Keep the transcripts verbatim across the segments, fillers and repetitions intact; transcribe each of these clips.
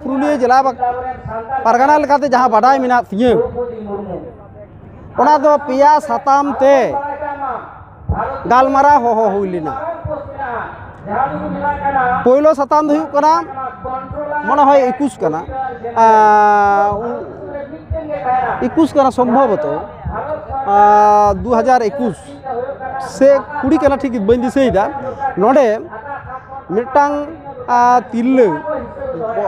ᱯᱩᱨᱩᱞᱤᱭᱟᱹ ᱡᱮᱞᱟ ᱵᱟ-, ᱯᱟᱨᱜᱟᱱᱟ ᱞᱮᱠᱟᱛᱮ ᱡᱟᱦᱟᱸ ᱵᱟᱰᱟᱭ ᱢᱮᱱᱟᱜ ᱛᱤᱧᱟᱹ, ᱚᱱᱟ ᱫᱚ ᱯᱮᱭᱟ ᱥᱟᱛᱟᱢ ᱛᱮ ᱜᱟᱞᱢᱟᱨᱟᱣ ᱦᱚᱦᱚ ᱦᱩᱭ ᱞᱮᱱᱟ᱾ ᱯᱳᱭᱞᱳ ᱥᱟᱛᱟᱢ ᱫᱚ ᱦᱩᱭᱩᱜ ᱠᱟᱱᱟ, ᱢᱚᱱᱮ ᱦᱚᱭ ᱮᱠᱩᱥ ᱠᱟᱱᱟ, ᱟᱨ ᱮᱠᱩᱥ ᱠᱟᱱᱟ ᱥᱚᱢᱵᱷᱚᱵᱚᱛᱚ, ᱟᱨ ᱫᱩ ᱦᱟᱡᱟᱨ ᱮᱠᱩᱥ ᱥᱮ ᱠᱩᱲᱤ ᱠᱟᱱᱟ, ᱴᱷᱤᱠ ᱵᱟᱹᱧ ᱫᱤᱥᱟᱹᱭᱮᱫᱟ᱾ ᱱᱚᱰᱮ ᱢᱤᱫᱴᱟᱝ, ᱟᱨ, ᱛᱤᱨᱞᱟᱹ,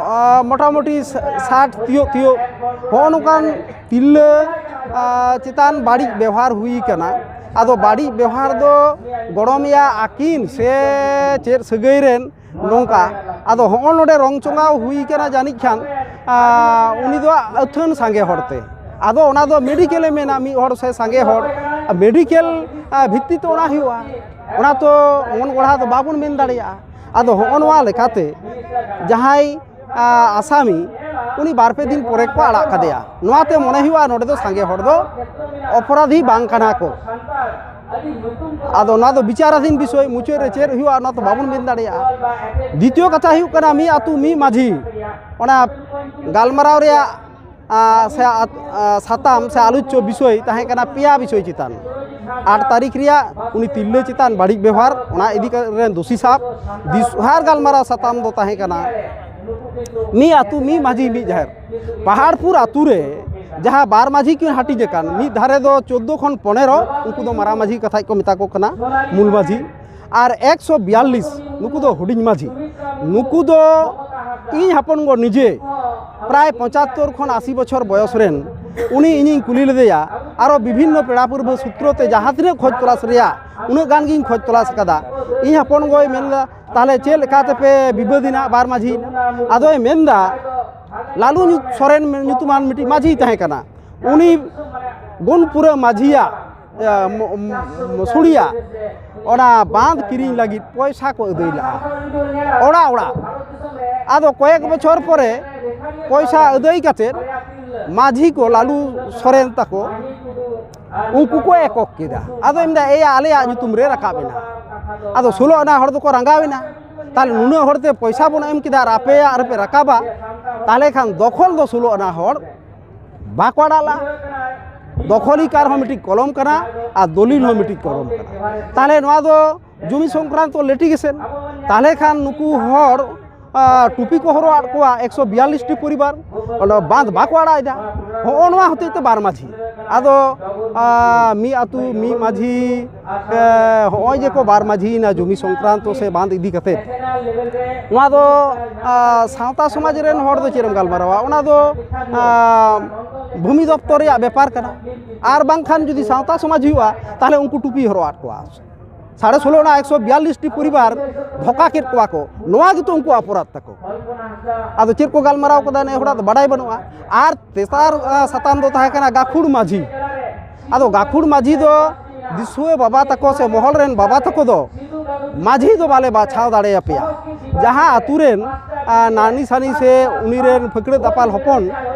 ᱟᱨ, ᱢᱚᱴᱟᱢᱩᱴᱤ ᱥᱟ-, ᱥᱟᱴ ᱛᱤᱭᱳᱜ ᱛᱤᱭᱳᱜ, ᱦᱚᱸᱜᱼᱚ ᱱᱚᱝᱠᱟᱱ ᱛᱤᱨᱞᱟᱹ, ᱟᱨ, ᱪᱮᱛᱟᱱ ᱵᱟᱹᱲᱤᱡ ᱵᱮᱣᱦᱟᱨ ᱦᱩᱭ ᱠᱟᱱᱟ᱾ ᱟᱫᱚ ᱵᱟᱹᱲᱤᱡ ᱵᱮᱣᱦᱟᱨ ᱫᱚ ᱜᱚᱲᱚᱢᱮᱭᱟ ᱟᱹᱠᱤᱱ ᱥᱮ ᱪᱮᱫ ᱥᱟᱹᱜᱟᱹᱭ ᱨᱮᱱ ᱱᱚᱝᱠᱟ? ᱟᱫᱚ ᱦᱚᱸᱜᱼᱚ ᱱᱚᱰᱮ ᱨᱚᱝ ᱪᱚᱸᱜᱟᱣ ᱦᱩᱭ ᱠᱟᱱᱟ ᱡᱟᱹᱱᱤᱡ ᱠᱷᱟᱱ, ᱟᱨ, ᱩᱱᱤ ᱫᱚ ᱟᱹᱛᱷᱟᱹᱱ ᱥᱟᱸᱜᱮ ᱦᱚᱲᱛᱮ᱾ ᱟᱫᱚ ᱚᱱᱟ ᱫᱚ ᱢᱮᱰᱤᱠᱮᱞᱮ ᱢᱮᱱᱟ, ᱢᱤᱫ ᱦᱚᱲ ᱥᱮ ᱥᱟᱸᱜᱮ ᱦᱚᱲ, ᱟᱨ ᱢᱮᱰᱤᱠᱮᱞ, ᱟᱨ, ᱵᱷᱤᱛᱛᱤ ᱛᱮ ᱚᱱᱟ ᱦᱩᱭᱩᱜᱼᱟ᱾ ᱚᱱᱟ ᱛᱚ ᱢᱚᱱ ᱜᱚᱲᱦᱟ ᱫᱚ ᱵᱟᱵᱚᱱ ᱢᱮᱱ ᱫᱟᱲᱮᱭᱟᱜᱼᱟ᱾ ᱟᱫᱚ ᱦᱚᱸᱜᱼᱚ ᱱᱚᱣᱟ ᱞᱮᱠᱟᱛᱮ ᱡᱟᱦᱟᱸᱭ, ᱟ, ᱟᱥᱟᱢᱤ, ᱩᱱᱤ ᱵᱟᱨ ᱯᱮ ᱫᱤᱱ ᱯᱚᱨᱮ ᱠᱚ ᱟᱲᱟᱜ ᱠᱟᱫᱮᱭᱟ᱾ ᱱᱚᱣᱟᱛᱮ ᱢᱚᱱᱮ ᱦᱩᱭᱩᱜᱼᱟ ᱱᱚᱰᱮ ᱫᱚ ᱥᱟᱸᱜᱮ ᱦᱚᱲ ᱫᱚ ᱚᱯᱚᱨᱟᱫᱷᱤ ᱵᱟᱝ ᱠᱟᱱᱟ ᱠᱚ᱾ ᱟᱫᱚ ᱱᱚᱣᱟ ᱫᱚ ᱵᱤᱪᱟᱨᱟᱫᱷᱤᱱ ᱵᱤᱥᱚᱭ, ᱢᱩᱪᱟᱹᱫ ᱨᱮ ᱪᱮᱫ ᱦᱩᱭᱩᱜᱼᱟ ᱚᱱᱟ ᱫᱚ ᱵᱟᱵᱚᱱ ᱢᱮᱱ ᱫᱟᱲᱮᱭᱟᱜᱼᱟ᱾ ᱫᱤᱛᱤᱭᱚ ᱠᱟᱛᱷᱟ ᱦᱩᱭᱩᱜ ᱠᱟᱱᱟ, ᱢᱤᱫ ᱟᱹᱛᱩ ᱢᱤᱫ ᱢᱟᱹᱡᱷᱤ, ᱚᱱᱟ ᱜᱟᱞᱢᱟᱨᱟᱣ ᱨᱮᱭᱟᱜ, ᱟ, ᱥᱮ ᱟ-, ᱟ, ᱥᱟᱛᱟᱢ ᱥᱮ ᱟᱞᱳᱪᱪᱚ ᱵᱤᱥᱚᱭ ᱛᱟᱦᱮᱸ ᱠᱟᱱᱟ ᱯᱮᱭᱟ ᱵᱤᱥᱚᱭ ᱪᱮᱛᱟᱱ᱾ ᱟᱴ ᱛᱟᱹᱨᱤᱠᱷ ᱨᱮᱭᱟᱜ ᱩᱱᱤ ᱛᱤᱨᱞᱟᱹ ᱪᱮᱛᱟᱱ ᱵᱟᱹᱲᱤᱡ ᱵᱮᱣᱦᱟᱨ, ᱚᱱᱟ ᱤᱫᱤ ᱠᱟᱛᱮ ᱨᱮᱱ ᱫᱳᱥᱤ ᱥᱟᱵ᱾ ᱫᱤᱥᱦᱟᱨ ᱜᱟᱞᱢᱟᱨᱟᱣ ᱥᱟᱛᱟᱢ ᱫᱚ ᱛᱟᱦᱮᱸ ᱠᱟᱱᱟ ᱢᱤᱫ ᱟᱹᱛᱩ ᱢᱤᱫ ᱢᱟᱹᱡᱷᱤ ᱢᱤᱫ ᱡᱟᱦᱮᱨ᱾ ᱯᱟᱦᱟᱲᱯᱩᱨ ᱟᱹᱛᱩ ᱨᱮ ᱡᱟᱦᱟᱸ ᱵᱟᱨ ᱢᱟᱹᱡᱷᱤ ᱠᱤᱱ ᱦᱟᱹᱴᱤᱧ ᱟᱠᱟᱱ, ᱢᱤᱫ ᱫᱷᱟᱨᱮ ᱫᱚ ᱪᱳᱫᱽᱫᱳ ᱠᱷᱚᱱ ᱯᱚᱱᱮᱨᱚ, ᱩᱱᱠᱩ ᱫᱚ ᱢᱟᱨᱟᱝ ᱢᱟᱹᱡᱷᱤ ᱠᱟᱛᱷᱟᱡ ᱠᱚ ᱢᱮᱛᱟ ᱠᱚ ᱠᱟᱱᱟ, ᱢᱩᱞ ᱢᱟᱹᱡᱷᱤ, ᱟᱨ ᱮᱠᱥᱚ ᱵᱤᱭᱟᱞᱞᱤᱥ, ᱱᱩᱠᱩ ᱫᱚ ᱦᱩᱰᱤᱧ ᱢᱟᱹᱡᱷᱤ᱾ ᱱᱩᱠᱩ ᱫᱚ ᱤᱧ ᱦᱚᱯᱚᱱ ᱜᱚ ᱱᱤᱡᱮ ᱯᱨᱟᱭ ᱯᱚᱸᱪᱟᱛᱛᱳᱨ ᱠᱷᱚᱱ ᱟᱥᱤ ᱵᱚᱪᱷᱚᱨ ᱵᱚᱭᱚᱥ ᱨᱮᱱ, ᱩᱱᱤ ᱤᱧᱤᱧ ᱠᱩᱞᱤ ᱞᱮᱫᱮᱭᱟ, ᱟᱨᱚ ᱵᱤᱵᱷᱤᱱᱱᱚ ᱯᱮᱲᱟ ᱯᱩᱨᱵᱷᱟᱹ ᱥᱩᱛᱨᱚ ᱛᱮ ᱡᱟᱦᱟᱸ ᱛᱤᱱᱟᱹᱜ ᱠᱷᱚᱡᱽ ᱛᱚᱞᱟᱥ ᱨᱮᱭᱟᱜ, ᱩᱱᱟᱹᱜ ᱜᱟᱱ ᱜᱤᱧ ᱠᱷᱚᱡᱽ ᱛᱚᱞᱟᱥ ᱟᱠᱟᱫᱟ᱾ ᱤᱧ ᱦᱚᱯᱚᱱ ᱜᱚᱭ ᱢᱮᱱᱫᱟ, "ᱛᱟᱦᱞᱮ ᱪᱮᱫ ᱞᱮᱠᱟ ᱛᱮᱯᱮ ᱵᱤᱵᱟᱹᱫ ᱮᱱᱟ ᱵᱟᱨ ᱢᱟᱹᱡᱷᱤ?" ᱟᱫᱚᱭ ᱢᱮᱱᱫᱟ, ᱞᱟᱞᱩ ᱧᱩ-, ᱥᱚᱨᱮᱱ ᱧᱩᱛᱩᱢᱟᱱ ᱢᱤᱫᱴᱤᱡ ᱢᱟᱹᱡᱷᱤ ᱛᱟᱦᱮᱸ ᱠᱟᱱᱟ, ᱩᱱᱤ ᱜᱩᱱᱯᱩᱨᱟᱹ ᱢᱟᱹᱡᱷᱤᱭᱟᱜ, ᱮ, ᱢᱚ-, ᱢᱚ-, ᱥᱩᱲᱤᱭᱟᱜ ᱚᱱᱟ ᱵᱟᱸᱫᱽ ᱠᱤᱨᱤᱧ ᱞᱟᱹᱜᱤᱫ ᱯᱚᱭᱥᱟ ᱠᱚ ᱟᱹᱫᱟᱹᱭ ᱞᱟᱜᱼᱟ ᱚᱲᱟᱜ ᱚᱲᱟᱜ᱾ ᱟᱫᱚ ᱠᱚᱭᱮᱠ ᱵᱚᱪᱷᱚᱨ ᱯᱚᱨᱮ ᱯᱚᱭᱥᱟ ᱟᱹᱫᱟᱹᱭ ᱠᱟᱛᱮᱫ ᱢᱟᱹᱡᱷᱤ ᱠᱚ, ᱞᱟᱞᱩ ᱥᱚᱨᱮᱱ ᱛᱟᱠᱚ, ᱩᱱᱠᱩ ᱠᱚ ᱮᱠᱚᱠ ᱠᱮᱫᱟ᱾ ᱟᱫᱚ ᱢᱮᱱᱫᱟ, "ᱮᱭᱟ, ᱟᱞᱮᱭᱟᱜ ᱧᱩᱛᱩᱢ ᱨᱮ ᱨᱟᱠᱟᱵ ᱮᱱᱟ᱾" ᱟᱫᱚ ᱥᱳᱞᱳ ᱟᱱᱟ ᱦᱚᱲ ᱫᱚᱠᱚ ᱨᱟᱸᱜᱟᱣ ᱮᱱᱟ᱾ ᱛᱟᱦᱚᱞᱮ ᱱᱩᱱᱟᱹᱜ ᱦᱚᱲᱛᱮ ᱯᱚᱭᱥᱟ ᱵᱚᱱ ᱮᱢ ᱠᱮᱫᱟ ᱟᱨ ᱟᱯᱮᱭᱟᱜ ᱨᱮᱯᱮ ᱨᱟᱠᱟᱵᱟ, ᱛᱟᱦᱚᱞᱮ ᱠᱷᱟᱱ ᱫᱚᱠᱷᱚᱞ ᱫᱚ ᱥᱳᱞᱳ ᱟᱱᱟ ᱦᱚᱲ ᱵᱟᱠᱚ ᱟᱲᱟᱜ ᱞᱟᱜᱼᱟ᱾ ᱫᱚᱠᱷᱚᱞᱤᱠᱟᱨ ᱦᱚᱸ ᱢᱤᱫᱴᱤᱡ ᱠᱚᱞᱚᱢ ᱠᱟᱱᱟ ᱟᱨ ᱫᱚᱞᱤᱞ ᱦᱚᱸ ᱢᱤᱫᱴᱤᱡ ᱠᱚᱞᱚᱢ ᱠᱟᱱᱟ᱾ ᱛᱟᱦᱚᱞᱮ ᱱᱚᱣᱟ ᱫᱚ ᱡᱩᱢᱤ ᱥᱚᱝᱠᱨᱟᱱᱛᱚ ᱞᱤᱴᱤᱜᱮᱥᱚᱱ᱾ ᱛᱟᱦᱚᱞᱮ ᱠᱷᱟᱱ ᱱᱩᱠᱩ ᱦᱚᱲ, ᱟ, ᱴᱩᱯᱤ ᱠᱚ ᱦᱚᱨᱚᱜ ᱟᱫ ᱠᱚᱣᱟ ᱮᱠᱥᱚ ᱵᱤᱭᱟᱞᱞᱤᱥ ᱴᱤ ᱯᱚᱨᱤᱵᱟᱨ, ᱚᱸᱰᱮ ᱵᱟᱸᱫᱷ ᱵᱟᱠᱚ ᱟᱲᱟᱜ ᱮᱫᱟ᱾ ᱦᱚᱸᱜᱼᱚ ᱱᱚᱣᱟ ᱦᱚᱛᱮᱡ ᱛᱮ ᱵᱟᱨ ᱢᱟᱹᱡᱷᱤ, ᱟᱫᱚ, ᱟ, ᱢᱤᱫ ᱟᱹᱛᱩ ᱢᱤᱫ ᱢᱟᱹᱡᱷᱤ, ᱮ, ᱦᱚᱸᱜᱼᱚᱭ ᱡᱮ ᱠᱚ ᱵᱟᱨ ᱢᱟᱹᱡᱷᱤᱭᱮᱱᱟ ᱡᱩᱢᱤ ᱥᱚᱝᱠᱨᱟᱱᱛᱚ ᱥᱮ ᱵᱟᱸᱫᱷ ᱤᱫᱤ ᱠᱟᱛᱮ, ᱱᱚᱣᱟ ᱫᱚ, ᱟ, ᱥᱟᱶᱛᱟ ᱥᱚᱢᱟᱡᱽ ᱨᱮᱱ ᱦᱚᱲ ᱫᱚ ᱪᱮᱫ ᱮᱢ ᱜᱟᱞᱢᱟᱨᱟᱣᱟ? ᱚᱱᱟ ᱫᱚ, ᱟ, ᱵᱷᱩᱢᱤ ᱫᱚᱯᱛᱚᱨ ᱨᱮᱭᱟᱜ ᱵᱮᱯᱟᱨ ᱠᱟᱱᱟ᱾ ᱟᱨ ᱵᱟᱝᱠᱷᱟᱱ ᱡᱩᱫᱤ ᱥᱟᱶᱛᱟ ᱥᱚᱢᱟᱡᱽ ᱦᱩᱭᱩᱜᱼᱟ, ᱛᱟᱦᱚᱞᱮ ᱩᱱᱠᱩ ᱴᱩᱯᱤ ᱦᱚᱨᱚᱜ ᱟᱫ ᱠᱚᱣᱟ᱾ ᱥᱟᱲᱮ ᱥᱳᱞᱳ ᱟᱱᱟ ᱮᱠᱥᱚ ᱵᱤᱭᱟᱞᱞᱤᱥ ᱴᱤ ᱯᱚᱨᱤᱵᱟᱨ ᱫᱷᱳᱠᱟ ᱠᱮᱫ ᱠᱚᱣᱟ ᱠᱚ, ᱱᱚᱣᱟ ᱜᱮᱛᱚ ᱩᱱᱠᱩ ᱚᱯᱚᱨᱟᱫᱷ ᱛᱟᱠᱚ᱾ ᱟᱫᱚ ᱪᱮᱫ ᱠᱚ ᱜᱟᱞᱢᱟᱨᱟᱣ ᱠᱟᱫᱟ ᱱᱮ ᱦᱚᱲᱟᱜ ᱫᱚ ᱵᱟᱰᱟᱭ ᱵᱟᱹᱱᱩᱜᱼᱟ᱾ ᱟᱨ ᱛᱮᱥᱟᱨ, ᱟ, ᱥᱟᱛᱟᱢ ᱫᱚ ᱛᱟᱦᱮᱸ ᱠᱟᱱᱟ ᱜᱟᱹᱠᱷᱩᱲ ᱢᱟᱹᱡᱷᱤ᱾ ᱟᱫᱚ ᱜᱟᱹᱠᱷᱩᱲ ᱢᱟᱹᱡᱷᱤ ᱫᱚ ᱫᱤᱥᱩᱣᱟᱹ ᱵᱟᱵᱟ ᱛᱟᱠᱚ ᱥᱮ ᱢᱚᱦᱚᱞ ᱨᱮᱱ ᱵᱟᱵᱟ ᱛᱟᱠᱚ ᱫᱚ ᱢᱟᱹᱡᱷᱤ ᱫᱚ ᱵᱟᱞᱮ ᱵᱟᱪᱷᱟᱣ ᱫᱟᱲᱮᱭᱟᱯᱮᱭᱟ᱾ ᱡᱟᱦᱟᱸ ᱟᱛᱳ ᱨᱮᱱ, ᱟ, ᱱᱟᱹᱱᱤ ᱥᱟᱹᱱᱤ ᱥᱮ ᱩᱱᱤ ᱨᱮᱱ ᱯᱷᱟᱹᱠᱲᱟᱹ ᱫᱟᱯᱟᱞ ᱦᱚᱯᱚᱱ,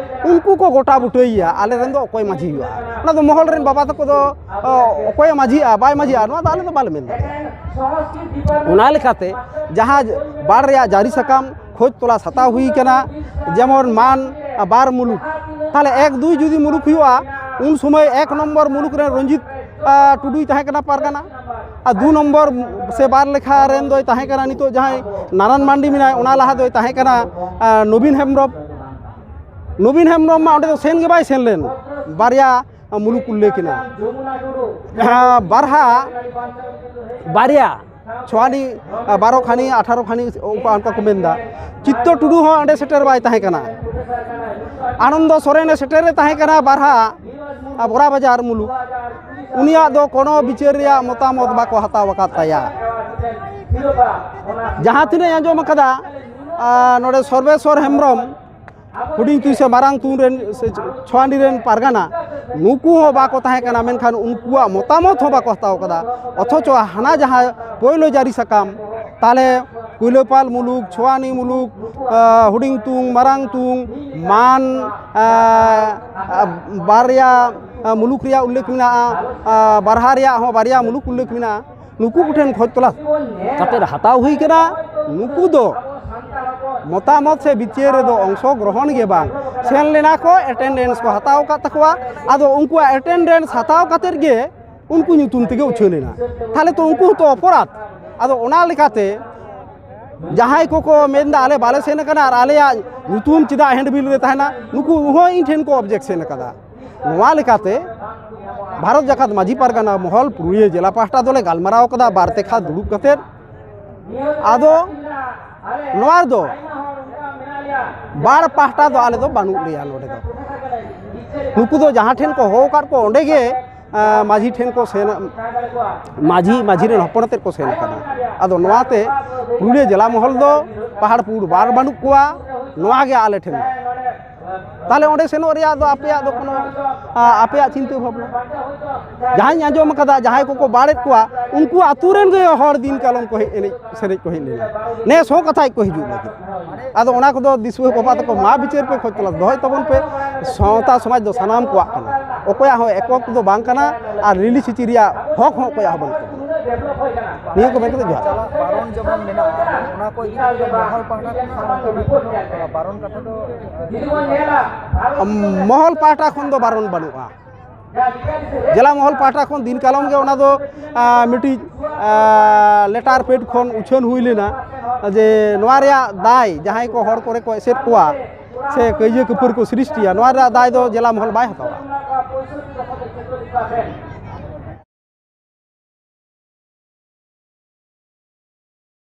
ᱩᱱᱠᱩ ᱠᱚ ᱜᱚᱴᱟ ᱵᱩᱴᱟᱹᱭᱮᱭᱟ, ᱟᱞᱮ ᱨᱮᱱ ᱫᱚ ᱚᱠᱚᱭ ᱢᱟᱹᱡᱷᱤ ᱦᱩᱭᱩᱜᱼᱟ᱾ ᱚᱱᱟ ᱫᱚ ᱢᱚᱦᱚᱞ ᱨᱮᱱ ᱵᱟᱵᱟ ᱛᱟᱠᱚ ᱫᱚ, ᱚ, ᱚᱠᱚᱭᱮ ᱢᱟᱹᱡᱷᱤᱜᱼᱟ ᱵᱟᱭ ᱢᱟᱹᱡᱷᱤᱜᱼᱟ, ᱱᱚᱣᱟ ᱫᱚ ᱟᱞᱮ ᱫᱚ ᱵᱟᱞᱮ ᱢᱮᱱ ᱫᱟᱲᱮᱭᱟᱜᱼᱟ᱾ ᱚᱱᱟ ᱞᱮᱠᱟᱛᱮ ᱡᱟᱦᱟᱸ ᱵᱟᱲ ᱨᱮᱭᱟᱜ ᱡᱟᱹᱨᱤ ᱥᱟᱠᱟᱢ ᱠᱷᱚᱡᱽ ᱛᱚᱞᱟᱥ ᱦᱟᱛᱟᱣ ᱦᱩᱭ ᱠᱟᱱᱟ, ᱡᱮᱢᱚᱱ ᱢᱟᱱ ᱵᱟᱨ ᱢᱩᱞᱩᱠ, ᱛᱟᱦᱚᱞᱮ ᱮᱠ ᱫᱩᱭ ᱡᱩᱫᱤ ᱢᱩᱞᱩᱠ ᱦᱩᱭᱩᱜᱼᱟ, ᱩᱱ ᱥᱚᱢᱚᱭ ᱮᱠ ᱱᱚᱢᱵᱚᱨ ᱢᱩᱞᱩᱠ ᱨᱮᱱ ᱨᱚᱧᱡᱤᱛ, ᱟ, ᱴᱩᱰᱩᱭ ᱛᱟᱦᱮᱸ ᱠᱟᱱᱟ ᱯᱟᱨᱜᱟᱱᱟ, ᱟᱨ ᱫᱩ ᱱᱚᱢᱵᱚᱨ ᱥᱮ ᱵᱟᱨ ᱞᱮᱠᱷᱟ ᱨᱮᱱ ᱫᱚᱭ ᱛᱟᱦᱮᱸ ᱠᱟᱱᱟ ᱱᱤᱛᱚᱜ ᱡᱟᱦᱟᱸᱭ ᱱᱟᱨᱟᱱ ᱢᱟᱱᱰᱤ ᱢᱮᱱᱟᱭ, ᱚᱱᱟ ᱞᱟᱦᱟ ᱫᱚᱭ ᱛᱟᱦᱮᱸ ᱠᱟᱱᱟ, ᱟ, ᱱᱚᱵᱤᱱ ᱦᱮᱢᱵᱨᱚᱢ᱾ ᱱᱚᱵᱤᱱ ᱦᱮᱢᱵᱨᱚᱢ ᱢᱟ ᱚᱸᱰᱮ ᱫᱚ ᱥᱮᱱ ᱜᱮ ᱵᱟᱭ ᱥᱮᱱ ᱞᱮᱱ, ᱵᱟᱨᱭᱟ ᱢᱩᱞᱩᱠ ᱩᱞᱞᱮᱠᱷ ᱮᱱᱟ᱾ ᱡᱟᱦᱟᱸ ᱵᱟᱨᱦᱟ ᱵᱟᱨᱭᱟ, ᱪᱷᱚᱣᱟᱱᱤ, ᱵᱟᱨᱚ ᱠᱷᱟᱱᱤ, ᱟᱴᱷᱟᱨᱚ ᱠᱷᱟᱱᱤ, ᱚᱱᱠᱟ, ᱚᱱᱠᱟ ᱠᱚ ᱢᱮᱱᱫᱟ᱾ ᱪᱤᱛᱛᱚ ᱴᱩᱰᱩ ᱦᱚᱸ ᱚᱸᱰᱮ ᱥᱮᱴᱮᱨ ᱵᱟᱭ ᱛᱟᱦᱮᱸ ᱠᱟᱱᱟ᱾ ᱟᱱᱚᱱᱫᱚ ᱥᱚᱨᱮᱱᱮ ᱥᱮᱴᱮᱨᱮ ᱛᱟᱦᱮᱸ ᱠᱟᱱᱟ ᱵᱟᱨᱦᱟ, ᱵᱚᱨᱟ ᱵᱟᱡᱟᱨ ᱢᱩᱞᱩᱠ᱾ ᱩᱱᱤᱭᱟᱜ ᱫᱚ ᱠᱳᱱᱳ ᱵᱤᱪᱟᱹᱨ ᱨᱮᱭᱟᱜ ᱢᱚᱛᱟᱢᱚᱛ ᱵᱟᱠᱚ ᱦᱟᱛᱟᱣ ᱟᱠᱟᱫ ᱛᱟᱭᱟ᱾ ᱡᱟᱦᱟᱸ ᱛᱤᱱᱟᱹᱜ ᱤᱧ ᱟᱸᱡᱚᱢ ᱟᱠᱟᱫᱟ, ᱟᱨ ᱱᱚᱰᱮ ᱥᱚᱨᱵᱮᱥᱣᱚᱨ ᱦᱮᱢᱵᱨᱚᱢ, ᱦᱩᱰᱤᱧ ᱛᱩᱭ ᱥᱮ ᱢᱟᱨᱟᱝ ᱛᱩᱧ ᱨᱮᱱ ᱥᱮ ᱪᱷᱚᱣᱟᱱᱤ ᱨᱮᱱ ᱯᱟᱨᱜᱟᱱᱟ, ᱱᱩᱠᱩ ᱦᱚᱸ ᱵᱟᱠᱚ ᱛᱟᱦᱮᱸ ᱠᱟᱱᱟ, ᱢᱮᱱᱠᱷᱟᱱ ᱩᱱᱠᱩᱣᱟᱜ ᱢᱚᱛᱟᱢᱚᱛ ᱦᱚᱸ ᱵᱟᱠᱚ ᱦᱟᱛᱟᱣ ᱠᱟᱫᱟ᱾ ᱚᱛᱷᱚᱪᱚ ᱦᱟᱱᱟ ᱡᱟᱦᱟᱸ ᱯᱳᱭᱞᱳ ᱡᱟᱹᱨᱤ ᱥᱟᱠᱟᱢ, ᱛᱟᱦᱞᱮ ᱠᱩᱭᱞᱟᱹᱯᱟᱞ ᱢᱩᱞᱩᱠ, ᱪᱷᱚᱣᱟᱱᱤ ᱢᱩᱞᱩᱠ, ᱟ, ᱦᱩᱰᱤᱧ ᱛᱩᱝ, ᱢᱟᱨᱟᱝ ᱛᱩᱝ, ᱢᱟᱱ, ᱟ, ᱟ, ᱵᱟᱨᱭᱟ, ᱟ, ᱢᱩᱞᱩᱠ ᱨᱮᱭᱟᱜ ᱩᱞᱞᱮᱠᱷ ᱢᱮᱱᱟᱜᱼᱟ, ᱟ, ᱵᱟᱨᱦᱟ ᱨᱮᱭᱟᱜ ᱦᱚᱸ ᱵᱟᱨᱭᱟ ᱢᱩᱞᱩᱠ ᱩᱞᱞᱮᱠᱷ ᱢᱮᱱᱟᱜᱼᱟ᱾ ᱱᱩᱠᱩ ᱠᱚᱴᱷᱮᱱ ᱠᱷᱚᱡᱽ ᱛᱚᱞᱟᱥ ᱠᱟᱛᱮ ᱦᱟᱛᱟᱣ ᱦᱩᱭ ᱠᱟᱱᱟ᱾ ᱱᱩᱠᱩ ᱫᱚ ᱢᱚᱛᱟᱢᱚᱛ ᱥᱮ ᱵᱤᱪᱟᱹᱨ ᱨᱮᱫᱚ ᱚᱝᱥᱚ ᱜᱨᱚᱦᱚᱱ ᱜᱮ ᱵᱟᱝ᱾ ᱥᱮᱱ ᱞᱮᱱᱟ ᱠᱚ, ᱮᱴᱮᱱᱰᱮᱱᱥ ᱠᱚ ᱦᱟᱛᱟᱣ ᱟᱠᱟᱫ ᱛᱟᱠᱚᱣᱟ᱾ ᱟᱫᱚ ᱩᱱᱠᱩᱣᱟᱜ ᱮᱴᱮᱱᱰᱮᱱᱥ ᱦᱟᱛᱟᱣ ᱠᱟᱛᱮ ᱜᱮ ᱩᱱᱠᱩ ᱧᱩᱛᱩᱢ ᱛᱮᱜᱮ ᱩᱪᱷᱟᱹᱱ ᱮᱱᱟ᱾ ᱛᱟᱦᱚᱞᱮ ᱛᱚ ᱩᱱᱠᱩ ᱦᱚᱸᱛᱚ ᱚᱯᱚᱨᱟᱫᱷ᱾ ᱟᱫᱚ ᱚᱱᱟ ᱞᱮᱠᱟᱛᱮ ᱡᱟᱦᱟᱸᱭ ᱠᱚᱠᱚ ᱢᱮᱱᱫᱟ, "ᱟᱞᱮ ᱵᱟᱞᱮ ᱥᱮᱱ ᱟᱠᱟᱱᱟ ᱟᱨ ᱟᱞᱮᱭᱟᱜ ᱧᱩᱛᱩᱢ ᱪᱮᱫᱟᱜ ᱦᱮᱱᱰᱵᱤᱞ ᱨᱮ ᱛᱟᱦᱮᱱᱟ?" ᱱᱩᱠᱩ ᱦᱚᱸ ᱤᱧ ᱴᱷᱮᱱ ᱠᱚ ᱚᱵᱡᱮᱠᱥᱮᱱ ᱟᱠᱟᱫᱟ᱾ ᱱᱚᱣᱟ ᱞᱮᱠᱟᱛᱮ ᱵᱷᱟᱨᱚᱛ ᱡᱟᱠᱟᱛ ᱢᱟᱹᱡᱷᱤ ᱯᱟᱨᱜᱟᱱᱟ ᱢᱚᱦᱚᱞ ᱯᱩᱨᱩᱞᱤᱭᱟᱹ ᱡᱮᱞᱟ ᱯᱟᱦᱴᱟ ᱫᱚᱞᱮ ᱜᱟᱞᱢᱟᱨᱟᱣ ᱠᱟᱫᱟ ᱵᱟᱨ ᱛᱮᱠᱷᱟ ᱫᱩᱲᱩᱵ ᱠᱟᱛᱮᱫ᱾ ᱟᱫᱚ ᱱᱚᱣᱟ ᱨᱮᱫᱚ ᱵᱟᱨ ᱯᱟᱦᱴᱟ ᱫᱚ ᱟᱞᱮ ᱫᱚ ᱵᱟᱹᱱᱩᱜ ᱞᱮᱭᱟ ᱱᱚᱰᱮ ᱫᱚ᱾ ᱱᱩᱠᱩ ᱫᱚ ᱡᱟᱦᱟᱸ ᱴᱷᱮᱱ ᱠᱚ ᱦᱚᱦᱚ ᱟᱠᱟᱫ ᱠᱚ, ᱚᱸᱰᱮ ᱜᱮ ᱟᱸ, ᱢᱟᱹᱡᱷᱤ ᱴᱷᱮᱱ ᱠᱚ ᱥᱮᱱ, ᱢᱟᱹᱡᱷᱤ, ᱢᱟᱹᱡᱷᱤ ᱨᱮᱱ ᱦᱚᱯᱚᱱ ᱟᱛᱮᱫ ᱠᱚ ᱥᱮᱱ ᱟᱠᱟᱱᱟ᱾ ᱟᱫᱚ ᱱᱚᱣᱟᱛᱮ ᱯᱩᱨᱩᱞᱤᱭᱟᱹ ᱡᱮᱞᱟ ᱢᱚᱦᱚᱞ ᱫᱚ ᱯᱟᱦᱟᱲ ᱯᱩᱲ ᱵᱟᱨ ᱵᱟᱹᱱᱩᱜ ᱠᱚᱣᱟ, ᱱᱚᱣᱟ ᱜᱮ ᱟᱞᱮ ᱴᱷᱮᱱ ᱫᱚ᱾ ᱛᱟᱦᱚᱞᱮ ᱚᱸᱰᱮ ᱥᱮᱱᱚᱜ ᱨᱮᱭᱟᱜ ᱫᱚ ᱟᱯᱮᱭᱟᱜ ᱫᱚ ᱠᱳᱱᱳ, ᱟᱸ, ᱟᱯᱮᱭᱟᱜ ᱪᱤᱱᱛᱟᱹ ᱵᱷᱟᱵᱽᱱᱟ? ᱡᱟᱦᱟᱸᱧ ᱟᱸᱡᱚᱢ ᱟᱠᱟᱫᱟ, ᱡᱟᱦᱟᱸᱭ ᱠᱚᱠᱚ ᱵᱟᱲᱮᱫ ᱠᱚᱣᱟ, ᱩᱱᱠᱩ ᱟᱹᱛᱩ ᱨᱮᱱ ᱜᱮ ᱦᱚᱲ ᱫᱤᱱ ᱠᱟᱞᱚᱢ ᱠᱚ ᱦᱮᱡ ᱮᱱᱮᱡ ᱥᱮᱨᱮᱧ ᱠᱚ ᱦᱮᱡ ᱞᱮᱱᱟ᱾ ᱱᱮᱥ ᱦᱚᱸ ᱠᱟᱛᱷᱟ ᱜᱮᱠᱚ ᱦᱤᱡᱩᱜ ᱞᱟᱹᱜᱤᱫ᱾ ᱟᱫᱚ ᱚᱱᱟ ᱠᱚᱫᱚ ᱫᱤᱥᱩᱣᱟᱹ ᱵᱟᱵᱟ ᱛᱟᱠᱚ ᱢᱟ ᱵᱤᱪᱟᱹᱨ ᱯᱮ, ᱠᱷᱚᱡᱽ ᱛᱚᱞᱟᱥ ᱫᱚᱦᱚᱭ ᱛᱟᱵᱚᱱ ᱯᱮ᱾ ᱥᱟᱶᱛᱟ ᱥᱚᱢᱟᱡᱽ ᱫᱚ ᱥᱟᱱᱟᱢ ᱠᱚᱣᱟᱜ ᱠᱟᱱᱟ, ᱚᱠᱚᱭᱟᱜ ᱦᱚᱸ ᱮᱠᱚᱠ ᱫᱚ ᱵᱟᱝ ᱠᱟᱱᱟ, ᱟᱨ ᱞᱤᱞᱤ ᱪᱤᱪᱤ ᱨᱮᱭᱟᱜ ᱦᱚᱠ ᱦᱚᱸ ᱚᱠᱚᱭᱟᱜ ᱦᱚᱸ ᱵᱟᱹᱱᱩᱜ ᱛᱟᱵᱚᱱᱟ᱾ ᱱᱤᱭᱟᱹ ᱠᱚ ᱢᱮᱱ ᱠᱟᱛᱮ ᱡᱚᱦᱟᱨ᱾ ᱪᱟᱞᱟᱜ ᱵᱟᱨᱚᱱ ᱡᱮᱢᱚᱱ ᱢᱮᱱᱟᱜᱼᱟ, ᱚᱱᱟ ᱠᱚ ᱤᱫᱤ ᱠᱟᱛᱮ ᱢᱚᱦᱚᱞ ᱯᱟᱦᱴᱟ ᱠᱷᱚᱱᱟᱜ ᱚᱱᱠᱟᱱᱟᱜ ᱠᱳᱱᱳ ᱵᱟᱨᱚᱱ ᱠᱟᱛᱷᱟ ᱫᱚ ᱢᱚᱦᱚᱞ ᱯᱟᱦᱴᱟ ᱠᱷᱚᱱ ᱫᱚ ᱵᱟᱨᱚᱱ ᱵᱟᱹᱱᱩᱜᱼᱟ᱾ ᱡᱮᱞᱟ ᱢᱚᱦᱚᱞ ᱯᱟᱦᱴᱟ ᱠᱷᱚᱱ ᱫᱤᱱ ᱠᱟᱞᱚᱢ ᱜᱮ ᱚᱱᱟ ᱫᱚ, ᱟᱸ, ᱢᱤᱫᱴᱤᱡ, ᱟᱸ, ᱞᱮᱴᱟᱨ ᱯᱮᱰ ᱠᱷᱚᱱ ᱩᱪᱷᱟᱹᱱ ᱦᱩᱭ ᱞᱮᱱᱟ ᱡᱮ ᱱᱚᱣᱟ ᱨᱮᱭᱟᱜ ᱫᱟᱭ, ᱡᱟᱦᱟᱸᱭ ᱠᱚ ᱦᱚᱲ ᱠᱚᱨᱮ ᱠᱚ ᱮᱥᱮᱫ ᱠᱚᱣᱟ ᱥᱮ ᱠᱟᱹᱭᱡᱟᱹ ᱠᱷᱟᱹᱯᱟᱹᱨᱤ ᱠᱚ ᱥᱨᱤᱥᱴᱤᱭᱟ, ᱱᱚᱣᱟ ᱨᱮᱭᱟᱜ ᱫᱟᱭ ᱫᱚ ᱡᱮᱞᱟ ᱢᱚᱦᱚᱞ ᱵᱟᱭ ᱦᱟᱛᱟᱣᱟ᱾